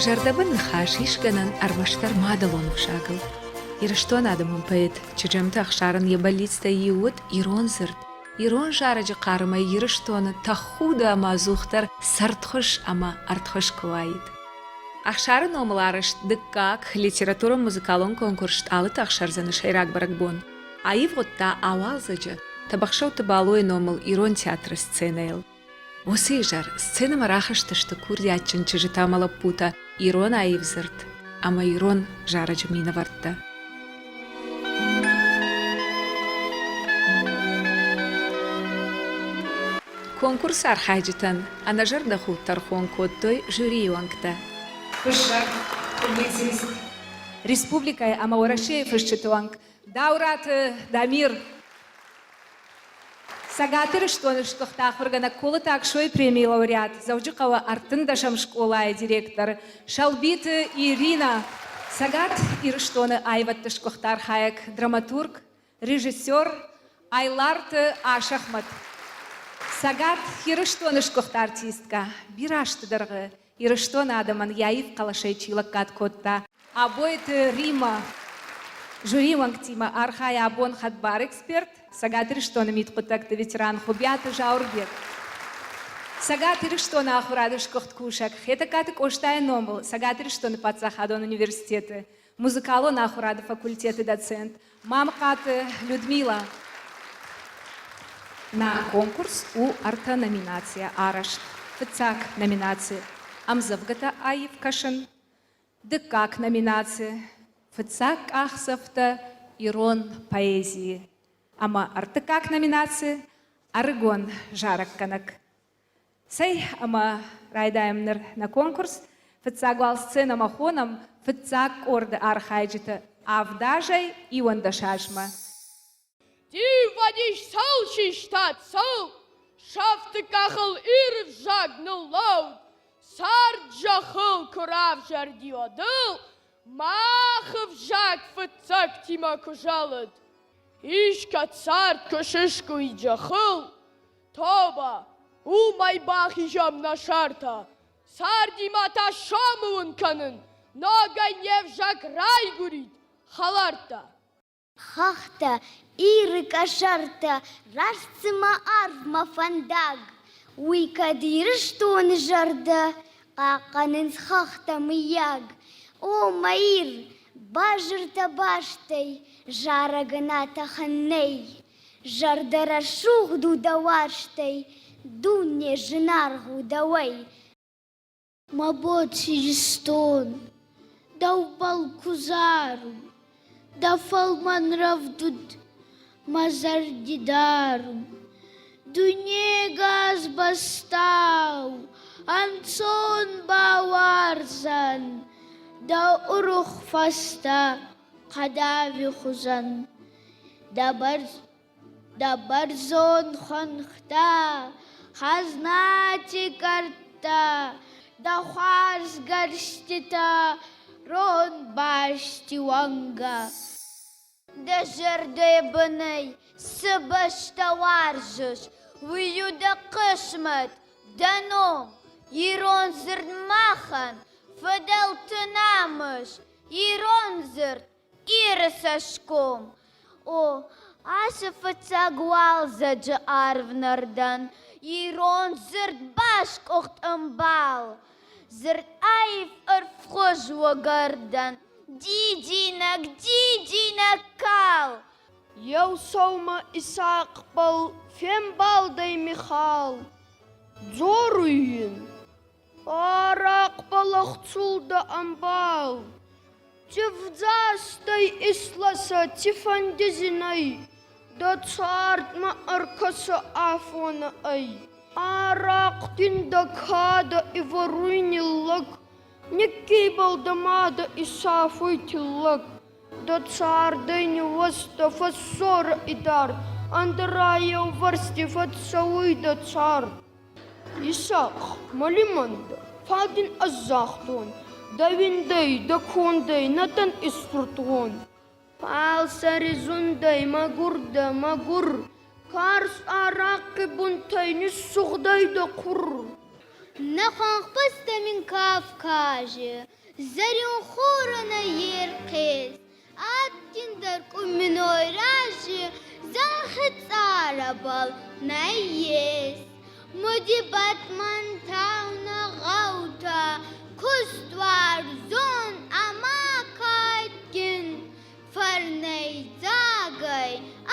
Зӕрдӕбын ныхас ис гӕнӕн ӕрмӕстдӕр мадӕлон ӕвзагыл. Ирыстоны адӕмон поэт Чеджемты Ӕхсарӕн йӕ бӕллицтӕй иу уыд ирон дзырд, ирон зарӕджы хъармӕй Ирыстоны тӕхуды ӕмӕ ӕдзухдӕр цӕрдхуыз ӕмӕ ӕртхуыз куы уаид. Ӕхсары номыл арӕзт дыккаг литературон-музыкалон конкурс Стъалыты ӕхсӕрдзӕны сӕйраг бӕрӕгбон аивгъуыдта ауалдзӕджы Тӕбӕхсӕуты Балойы номыл Ирон театры сценӕйыл. Уыцы изӕр сценӕмӕ рахызтысты курдиатджын чызджытӕ ӕмӕ лӕппутӕ, ирон аив дзырд ӕмӕ ирон зарӕджы минӕвӕрттӕ. Конкурсы архайджытӕн ӕнӕзӕрдӕхудт тӕрхон кодтой жюрийы уӕнгтӕ. Фыссӕг, публицист, республикӕйы ӕмӕ Уӕрӕсейы фысджыты уӕнг Даураты Дамир. Цӕгат Ирыстоны сгуыхт ахуыргӕнӕг Колыты Аксойы премийы лауреат, Дзӕуджыхъӕуы ӕртындӕсӕм скъолайы директор Сӕлбиты Иринӕ, Цӕгат Ирыстоны аивӕдты сгуыхт архайӕг, драматург, режиссер Айларты Асӕхмӕт, Цӕгат Ирыстоны сгуыхт артисткӕ, бирӕ азты дӕргъы Ирыстоны адӕмӕн йӕ аив хъӕлӕсӕй чи лӕггад кодта, Абойты Римӕ. Жюрийы уӕнгтимӕ архайы абон хӕдбар эксперт, Цӕгат Ирыстоны мидхъуыддӕгты ветеран Хуыбиаты Зауырбег. Цӕгат Ирыстоны ахуырады сгуыхт кусӕг Хетӕгкаты Къостайы номыл Цӕгат Ирыстоны паддзахадон университеты музыкалон ахуырады факультеты доцент Мамхъаты Людмила. Нӕ конкурс у ӕртӕ номинацийӕ арӕзт. Фыццаг номинаци ӕмдзӕвгӕтӕ аив кӕсын, дыккаг номинаци фыццаг къахдзӕфтӕ ирон поэзийы ӕмӕ ӕртыккаг номинаци ӕрыгон зарӕггӕнӕг. Цӕй ӕмӕ райдайӕм ныр нӕ конкурс. Фыццаг уал сценӕмӕ хонӕм фыццаг къорды архайджыты авд азӕй 11 азмӕ. Диввадис цал систа, цал! Сӕфты къахыл Иры взаг ныллӕуд, Цард зӕххыл куы равзӕрди одыл, Мах ӕвзаг фыццӕгтимӕ куы зӕлыд. Искӕд цард куы сыскъуыид зӕххыл, Тобӕ, уымӕй бахизӕм нӕ сӕртӕ, Цардимӕ та сомы уын кӕнын, Ногӕй не взаг райгуырид, хӕлӕрттӕ. Хӕхтӕ, Иры къӕсӕртӕ, раст цыма арвмӕ фӕндаг. Уый кӕд Ирыстоны зӕрдӕ хъахъхъӕнынц хӕхтӕ, мыййаг. О, мӕ Ир, базыртӕ бастӕй, зарӕгӕн атӕхӕн нӕй. Зӕрдӕ рӕсугъд у дӕ уарзтӕй, дуне зынаргъ у дӕуӕй. Мӕ буц Иристон, дӕубӕл ку зарун, дӕ фӕлмӕн рӕвдуд мӕ зӕрди дарун. Дуйне газ бӕстау ӕнцон бауарзӕн, дӕ урух фӕстӕ хъадави хузӕн. Дӕ бӕрзонд хуӕнхтӕ, хӕзнати кӕрдтӕ, дӕ хуарз гӕрзтитӕ ронбасти уӕнгӕ. Дӕ зӕрдӕйы бынӕй цы бӕстӕ уарзыс, уый у дӕ хъысмӕт, дӕ ном. Ирон дзырд махӕн, фыдӕлты намыс, ирон дзырд Иры цӕсгом! О, ацы фыццаг уалдзӕджы арвнӕрдӕн ирон дзырд баскъуыхт ӕмбал. Дзырд аив ӕрвхуыз уыгӕрдӕн, дидинӕг, дидинӕг кал! Еу сӕумӕ Исахъбӕл фембалдӕй Михал. Дзоруй ин: Арахъбӕл ӕхцул дӕ ӕмбал. Цъифдзастӕй исласӕ цифӕнди зинӕй, дӕ цардмӕ ӕркӕсӕ афонӕ ӕй. Арахъ дин дӕ кадӕ ивӕруй ниллӕг, никкибал дӕ мадӕ исафуй тиллӕг. Дӕ цардӕй ниуӕзтӕ фӕссорӕ идард, ӕндӕра еувӕрсти фӕццӕуй дӕ цард. Исахъ, мӕ лимӕн дӕ, фал дин ӕз загътон, дӕ уиндӕй, дӕ кондӕй нӕ дӕн исфуртгъон. Фал сӕри зундӕй мӕгур дӕ, мӕгур, карз арахъхъи бунтӕй ниссугъдӕй дӕ хъур. Нӕ хӕнхбӕстӕ мин Кавкази, Зӕрин хорӕн ӕй е рхъес, Адгиндӕр къумминой рази Зӕнхи цъарӕбӕл нӕййес. Муди бӕтмантау нӕ гъӕутӕ, Кустуарзон ӕма кадгин, Фӕрнӕйдзагӕй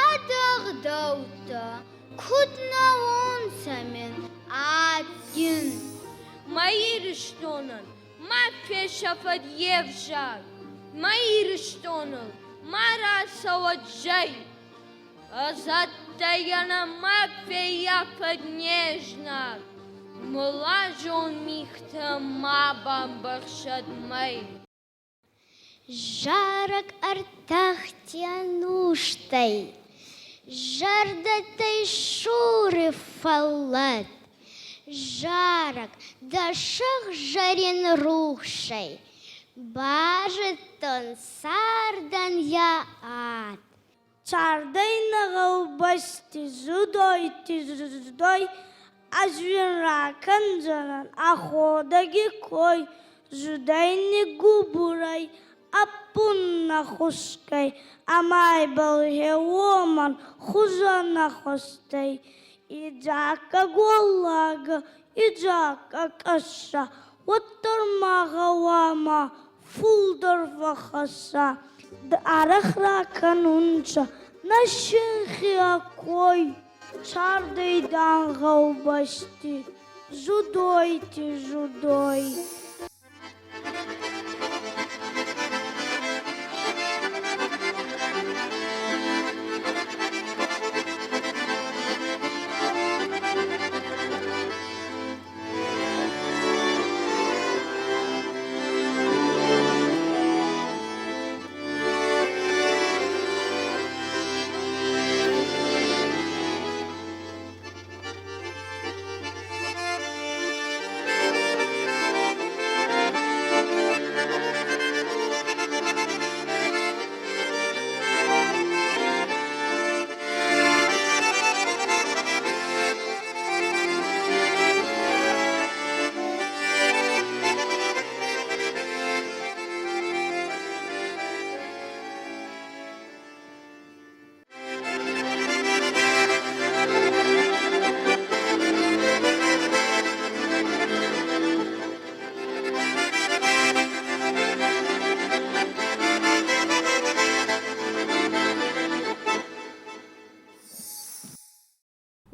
ӕд ӕгъдӕуттӕ, Куд нӕ уонцӕ мин адгин. Мӕ Ирыстонӕн ма фесӕфӕд йе взаг, Мӕ Ирыстоныл ма рацӕуӕд зӕй. Ӕз ӕддейӕ ма феййафӕд не знаг, Мылазон мигътӕ ма бамбӕхсӕд мӕй. Зарӕг ӕртахти ӕнустӕй, Зӕрдӕтӕй суры фӕллад. Зарӕг дӕ сыгъзӕрин рухсӕй Базыдтон цардӕн йӕ ад. Цардӕй нӕ гъӕубӕсти зудойти зудой, ӕз уин ракӕндзӕнӕн ӕхуӕдӕги кой, зудӕй ниггубурӕй, ӕппун нӕ хусгӕй, ӕма ибӕл гъе уомӕн хузӕн нӕ хуӕстӕй. Идзакка голлага, идзакка къӕсса, уӕддӕр ма гъӕуама фулдӕр фӕххӕсса. Арӕх ракӕнунцӕ нӕ синхи кой, цардӕй, дан, гъӕубӕсти, зудойти зудой.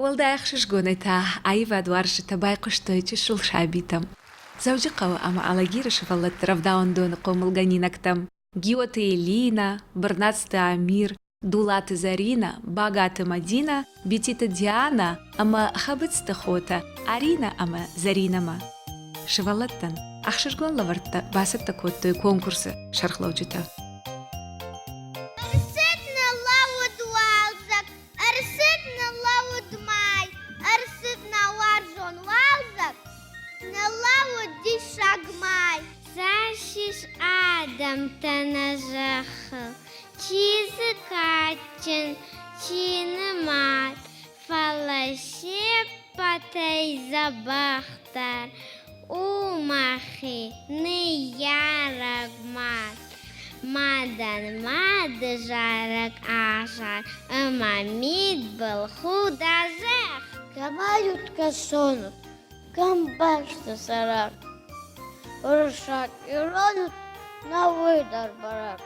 Уӕлдай ӕхсызгонӕй та аивадуарзджытӕ байхъуыстой чысыл сабитӕм. Дзӕуджыхъӕуы ӕмӕ Алагиры сывӕллӕтты рӕвдауӕндоны хъомылгӕнинӕгтӕм Гиоты Элинӕ, Бырнацты Амир, Дулаты Зӕринӕ, Багаты Мадинӕ, Бититы Дианӕ ӕмӕ Хӕбыцты хотӕ Аринӕ ӕмӕ Зӕринӕмӕ. Сывӕллӕттӕн ӕхсызгон лӕвӕрттӕ бацӕттӕ кодтой конкурсы сӕргълӕуджытӕ. Ӕрцыд ныллӕууыд уалдзӕг, Ӕрцыд ныллӕууыд май, Ӕрцыд нӕ уарзон уалдзӕг, Ныллӕууыд диссаг май. Цас ис адӕмтӕ нӕ зӕххыл, Чи дзы кадджын, чи нымад, Фӕлӕ се ппӕтӕй дзӕбӕхдӕр у мӕхи ныййарӕг мад. Мадӕн мады зарӕг азар ӕмӕ мидбыл худа зӕхх. Кӕмӕй-ут кӕсонут, кӕм бӕсты цӕрӕг? Уырыссаг ирон ут, нӕ уый дӕр бӕрӕг.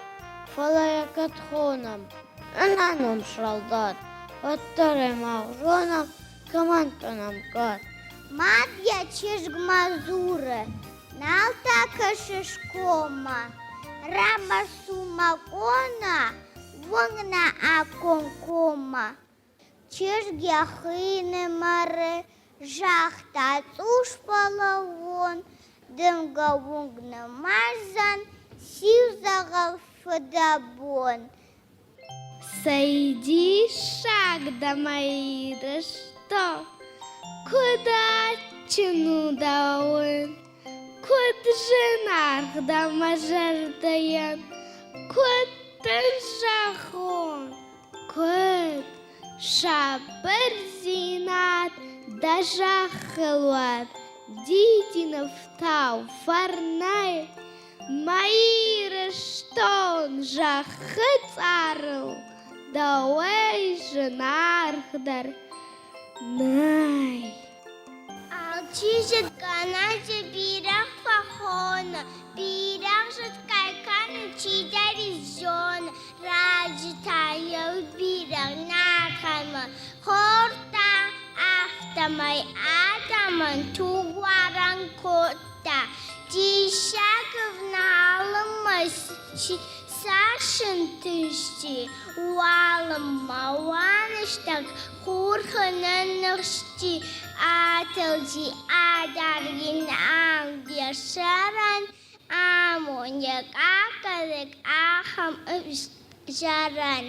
Фӕлӕ йӕ кӕд хонӕм ӕнӕном салдат, уӕддӕр ӕй мах зонӕм, кӕмӕн кӕнӕм кад. Мад йӕ чызгмӕ дзуры, нал та кӕсыс коммӕ, Рамӕ-сумӕ къона, уынгнӕ акомкоммӕ. Чызг йӕхинымӕры загъта цъус фӕлӕууон, дымгӕ уынг нымӕрдзӕн, сиу дзӕгъӕл фыдӕбон. Цӕй диссаг дӕ, мӕ Ирыстон, куыд адджын у дӕ уынд, куыд зынаргъ дӕ мӕ зӕрдӕйӕн, куыд дын зӕгъон, куыд сабырдзинад дӕ зӕххыл уӕд. Дидинӕфтау фӕрнӕй Мӕ Ирыстон зӕххы цъарыл дӕуӕй зынаргъдӕр нӕй. Алчи зыдгӕнӕджы бирӕгъ фӕхоны, бирӕгъ зыдгай кӕны, чидӕр зоны. Раджы та иу бирӕгъ Нархъӕмӕ хордта, афтӕмӕй адӕмӕн тугуарӕн кодта. Диссаг ӕвналынмӕ цас ӕнтысти, уалынмӕ уӕныстӕг хурхы нынныхсти, атылди адаргин ӕм йӕ сӕрӕн амонӕг акӕлӕг ахӕм ӕвзарӕн.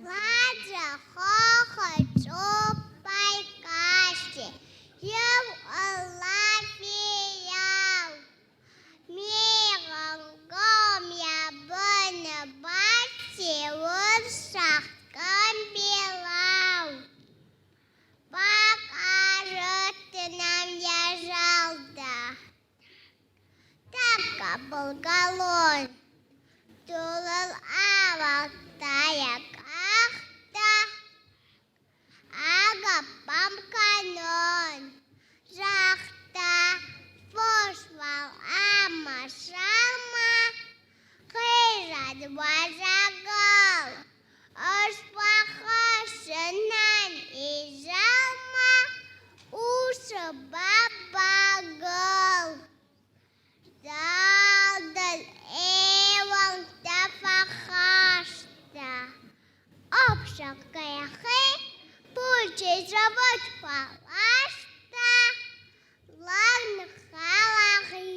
Ладжа хохы цъуппӕй касти, Еу Аллафийау мигъӕнгом йӕ быны бадти урсагъд къӕмбилау. Бакъарыдта нӕм йӕ зӕлда. Тӕккӕ былгалон дурыл авӕрдта йӕ къӕхтӕ. Агӕппӕм кӕнон, загъта фосвал ӕмӕ сӕрмӕ хизӕд уазӕгыл. Ӕз бахӕссынӕн изӕрмӕ усы бабагыл. Дардыл ӕвӕрдтӕ фӕхаста. Обшаркаяхи пульчи завод фӕласта, лӕг ныххӕлар и.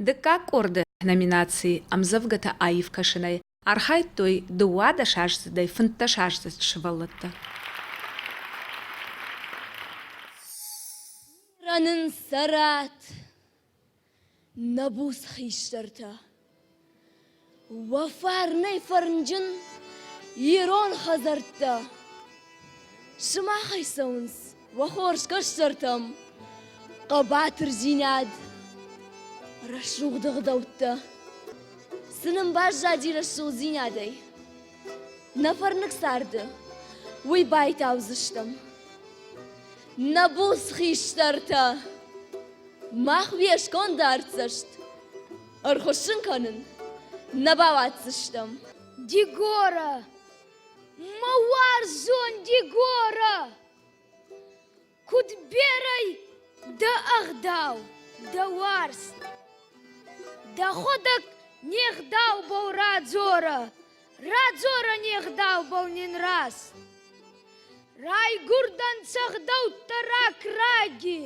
Дыккаг къорды номинацийы ӕмдзӕвгӕтӕ аив кӕсынӕй архайдтой дыууадӕсаздзыдӕй фынддӕсаздзыд сывӕллӕттӕ. Нын цӕрат, нӕ буц хистӕртӕ! Уӕ фарнӕй фӕрнджын ирон хӕдзӕрттӕ! Сымахӕй цӕуынц уӕ хорз кӕстӕртӕм хъӕбатырдзинад, рӕсугъд ӕгъдӕуттӕ. Цы нын баззади рӕсугъддзинадӕй? Нӕ фӕрныг царды уый байтаудзыстӕм. Нӕ буц хистӕртӕ! Мах уе сконд артдзӕст. Ӕрхуыссын кӕнын нӕ бауадздзыстӕм. Дигора! Мӕ уарзон Дигора! Куд берӕй дӕ ӕгъдау, дӕ уарзт! Дӕхуӕдӕг не гъдаубӕл радзорӕ, радзорӕ не гъдаубӕл нин раст. Райгурдӕнцӕ гъдӕуттӕ рак-раги,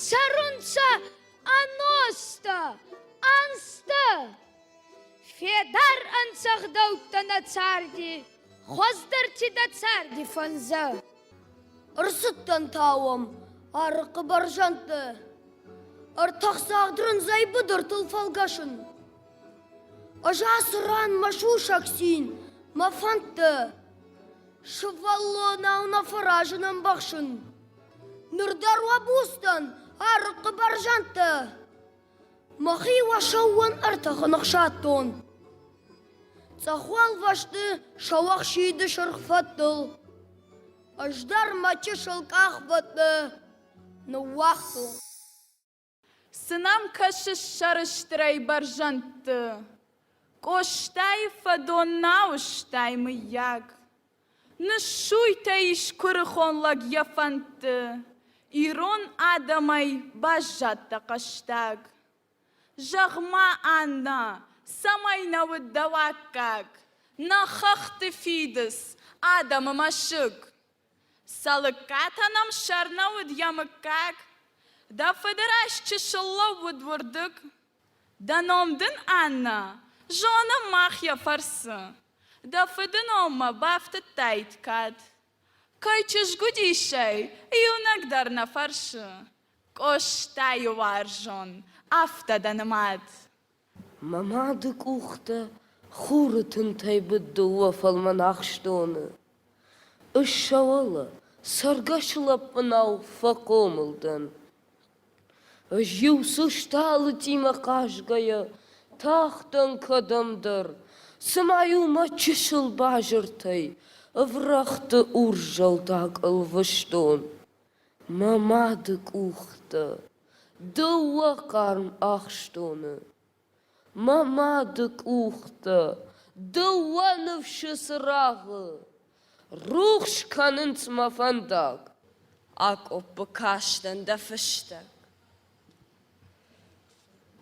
цӕрунцӕ ӕностӕ, ӕнзтӕ. Федар ӕнцӕ гъдӕуттӕ нӕ царди, хуӕздӕрти дӕ царди фӕнзӕ. Ӕрцыдтӕн та уӕм Арыхъхъы бӕрзӕндты. Ӕртӕхдзагъд рындзӕй быдыртыл фӕлгӕсын. Ӕз ацы ран мӕ сусӕг цин, мӕ фӕндты сывӕллонау нӕ фӕразын ӕмбӕхсын. Ныр дӕр уӕ буц дӕн Арыхъхъы бӕрзӕндты. Мӕхи уӕ сӕууон ӕртӕхы ныхсадтон. Цъӕхуӕлвӕсты сӕуӕхсиды сырх фӕдтыл. Ӕз дӕр мӕ чысыл къахвӕдты ныууагътон. Цы нӕм кӕсыс сӕрыстырӕй бӕрзӕндты? Къостайы фӕдон нӕ уызтай, мыййаг? Ныссуйтӕ ис куырыхон лӕг йӕ фӕндты, Ирон адӕмӕй баззадтӕ хъӕстаг. Зӕгъ-ма, Аннӕ, цӕмӕй нӕ уыд дӕу аккаг, Нӕ хӕхты фидыц, адӕмы мӕсыг? Цӕлыккатӕ нӕм сӕр нӕ уыд йӕ мыггаг, Дӕ фыды раз чысыл лӕууыд уырдыг. Дӕ ном дын, Аннӕ, зонӕм мах йӕ фӕрцы. Дӕ фыды номмӕ бафтыдтаид кад. Кӕй чызг уыдисӕй, иунӕг дӕр нӕ фӕрсы. Къостайы уарзон, афтӕ дӕ нымад. Мӕ мады къухтӕ хуры тынтӕй быд дыууӕ фӕлмӕн ахстоны. Ыссӕуӕлӕ, цӕргӕсы лӕппынау фӕхъомыл дӕн. Ӕз-иу цы стъалытимӕ хъазгӕйӕ тахтӕн кӕдӕмдӕр, цыма-иу мӕ чысыл базыртӕй ӕврӕгъты урс зӕлдаг ӕлвыстон. Мӕ мады къухтӕ дыууӕ хъарм ахстоны. Мӕ мады къухтӕ дыууӕ ныфсы цырагъы рухс кӕнынц мӕ фӕндаг. Акъоппы кастӕн дӕ фыстӕг.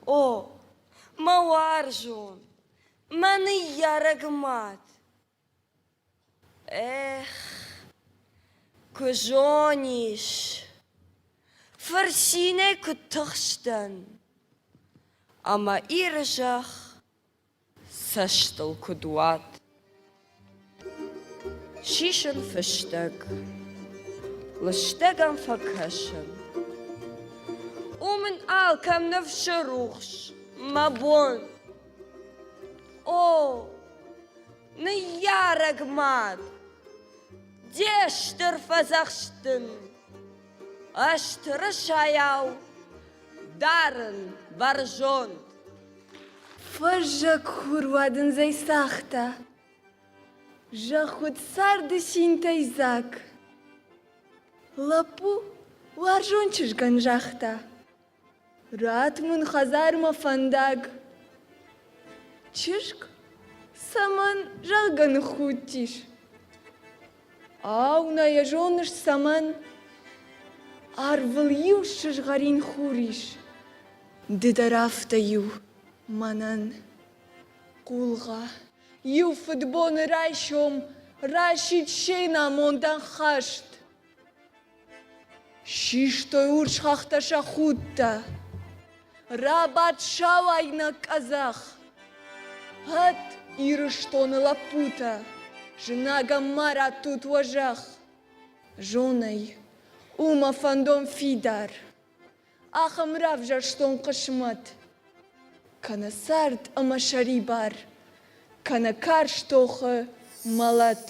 О, мӕ уарзон, мӕ ныййарӕг мад! Эх, куы зонис, фырцинӕй куыд тыхстӕн, ӕмӕ Иры зӕхх цӕстыл куыд уад. Сисын фыстӕг, лыстӕг ӕм фӕкӕсын. У мын алкӕм ныфсы рухс мӕ бон. О, ныййарӕг мад, де стыр фӕдзӕхст дын ӕз тырысайау дарын бӕрзонд. Фӕззӕг хур уадындзӕй цагъта, зӕхх уыд царды цинтӕй дзаг. Лӕппу уарзон чызгӕн загъта: Ратт мын хӕдзармӕ фӕндаг. Чызг цӕмӕн, зӕгъгӕ, ныххудтис. Ау, нӕ йӕ зоныс цӕмӕн? Арвыл иу сызгъӕрин хур ис, ды дӕр афтӕ иу мӕнӕн. Хъулгъа, иу фыдбоны райсом расид се намондӕн хӕст. Систой урс хӕхтӕ сӕ худтӕ, Рабадт сау айнӕг къӕдзӕх. Ӕтт, Ирыстоны лӕппутӕ, Знагӕн ма раттут уӕ зӕхх. Зон ӕй, у мӕ фӕндон фидар, Ахӕм равзӕрстон хъысмӕт. Кӕнӕ цард ӕмӕ сӕрибар, Кӕнӕ карз тохы мӕлӕт.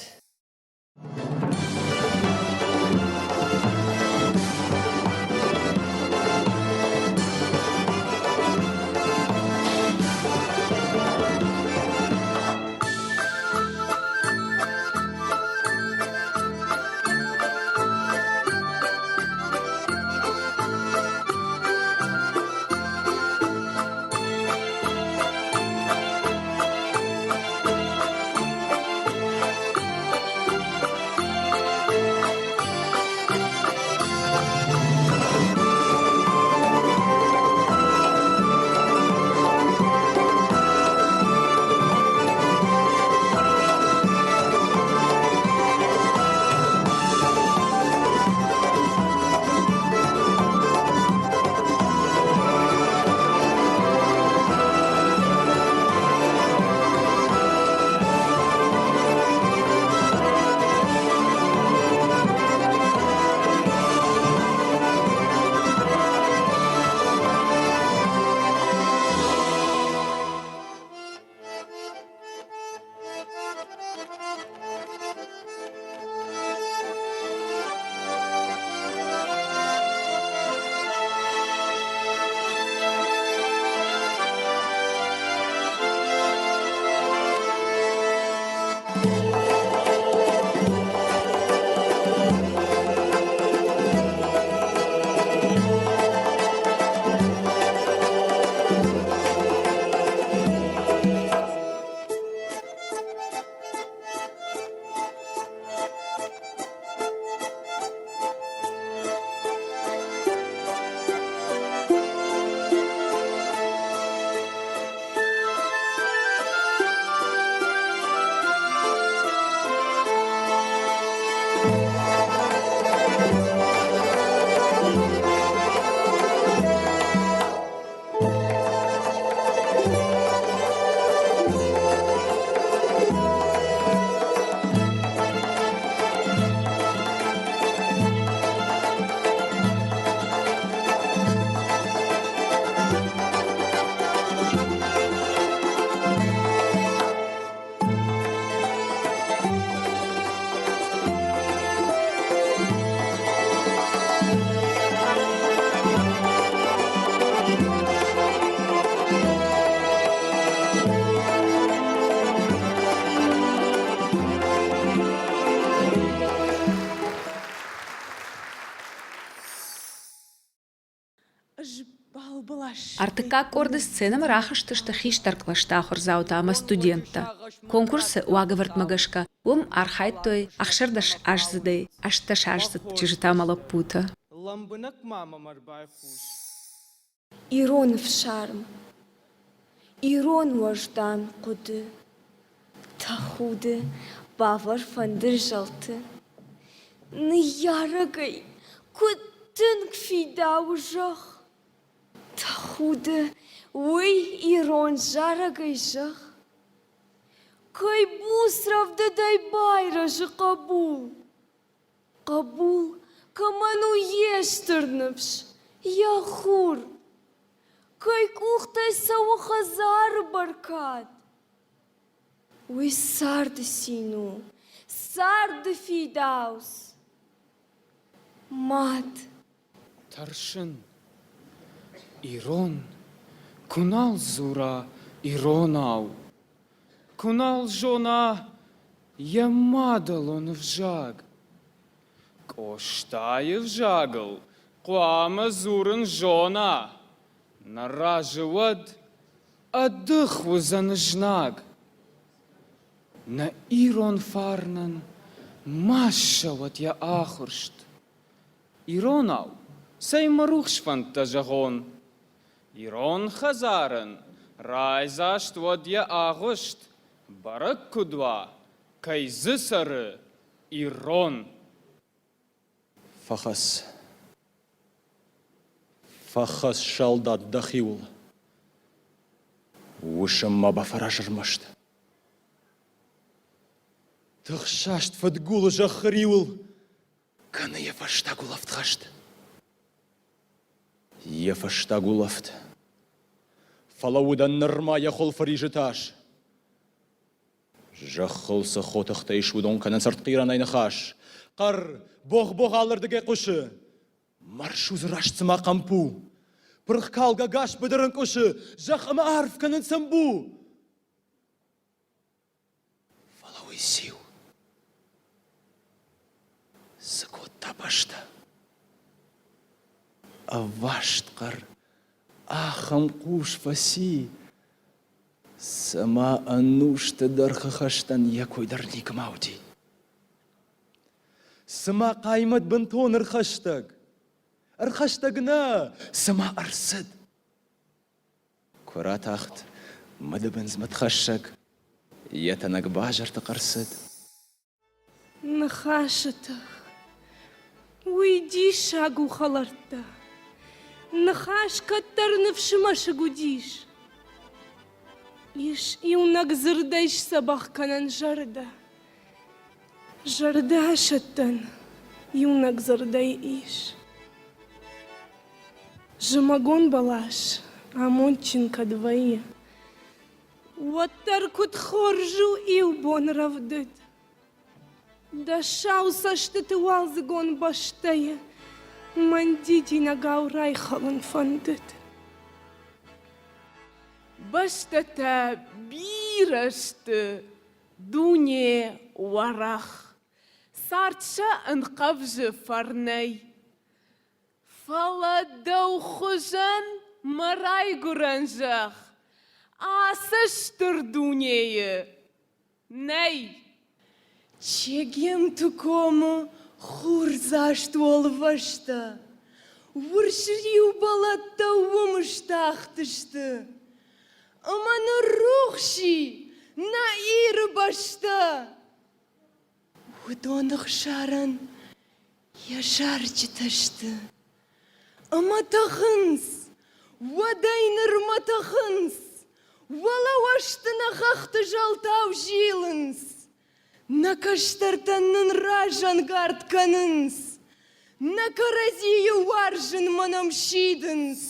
Ӕртыккаг къорды сценӕмӕ рахызтысты хистӕр кълӕсты ахуырдзаутӕ ӕмӕ студенттӕ. Конкурсы уагӕвӕрдмӕ гӕсгӕ уым архайдтой 16 аздзыдӕй 18 аздзыд чызджытӕ ӕмӕ лӕппутӕ. Лӕмбынӕг ма мӕм ӕрбайхъус. Ирон ӕфсарм, ирон уӕздан хъуыды, Тӕхуды, бавӕр фӕндыр зӕлты. Ныййарӕгӕй куыд тынг фидауы зӕхх! Тӕхуды, уый ирон зарӕгӕй зӕгъ. Кӕй буц рӕвдыдӕй байрӕзы хъӕбул! Хъӕбул, кӕмӕн у йе стыр ныфс, йӕ хур? Кӕй къухтӕй цӕуы хӕдзары бӕркад? Уый царды цин у, царды фидауц. Мад. Тӕрсын, ирон куы нал дзура иронау, куы нал зона йӕ мадӕлон ӕвзаг. Къостайы взагыл хъуамӕ дзурын зона, нӕ разы уӕд ӕдых уыдзӕн знаг. Нӕ ирон фарнӕн ма ссӕуӕд йӕ ахуырст. Иронау, цӕй мӕ рухс фӕндтӕ зӕгъон. Ирон хӕдзарӕн райдзаст уӕд йӕ агъуыст, бӕрӕг куыд уа, кӕй дзы цӕры ирон. Фӕхӕсс. Фӕхӕсс, салдат, дӕхиуыл. Уысм ма бафӕраз ӕрмӕст. Тыхсаст фыдгулы зӕххы риуыл кӕны йӕ фӕстаг улӕфт хӕст. Йӕ фӕстаг улӕфт. Фӕлӕ уыдӕн нырма йӕ хуылфы ризы тас. Зӕххыл цы хотыхтӕ ис, уыдон кӕнынц ӕртхъирӕнӕй ныхас. Хъӕр, богъ-богъ алырдыгӕй хъуысы. Мӕрсудзы раст цыма хъӕмп у. Пырхкалгӕ гас быдыр ӕнкъуысы, зӕхх ӕмӕ арв кӕнынц ӕмбу. Фӕлӕ уый циу? Цы кодта бӕстӕ? Ӕваст хъӕр ахӕм хъус фӕци, цыма ӕнусты дӕргъы хӕстӕн йӕ кой дӕр никуыма уыди. Цыма хъаймӕт бынтон ӕрхӕстӕг. Ӕрхӕстӕг нӕ, цыма ӕрцыд. Куы ратахт мыдыбындз мыдхӕссӕг, йӕ тӕнӕг базырты хъӕрцыд. Ныхасы тых. Уый диссаг у, хӕлӕрттӕ. Ныхас кӕддӕр ныфсы мӕсыг уыдис. Ис иунӕг дзырдӕй сдзӕбӕх кӕнӕн зӕрдӕ. Зӕрдӕ асӕттӕн иунӕг дзырдӕй ис. Зымӕгон бӕлас амондджын кӕд вӕййы, уӕддӕр куыд хорз у иу бон рӕвдыд. Дӕ сау цӕстыты уалдзыгон бӕстӕйы мӕн дидинӕгау райхӕлын фӕндыд. Бӕстӕтӕ бирӕ сты, дуне уӕрӕх. Цард сӕ ӕнхъӕвзы фӕрнӕй. Фӕлӕ дӕу хуызӕн мӕ райгуырӕн зӕхх ацы стыр дунейы нӕй. Чегемты комы хурдзаст уӕлвӕзтӕ, урсриу бӕлӕттӕ уым стахтысты. Ӕмӕ ныррухс и нӕ Иры бӕстӕ. Уыдоны хсарӕн йӕ зарджытӕ сты. Ӕмӕ тӕхынц, уӕдӕй нырмӕ тӕхынц, уӕлӕуӕзты нӕ хӕхты зӕлтау зилынц, нӕ кӕстӕртӕн нын разӕнгард кӕнынц, нӕ кӕрӕдзийы уарзынмӕ нӕм сидынц.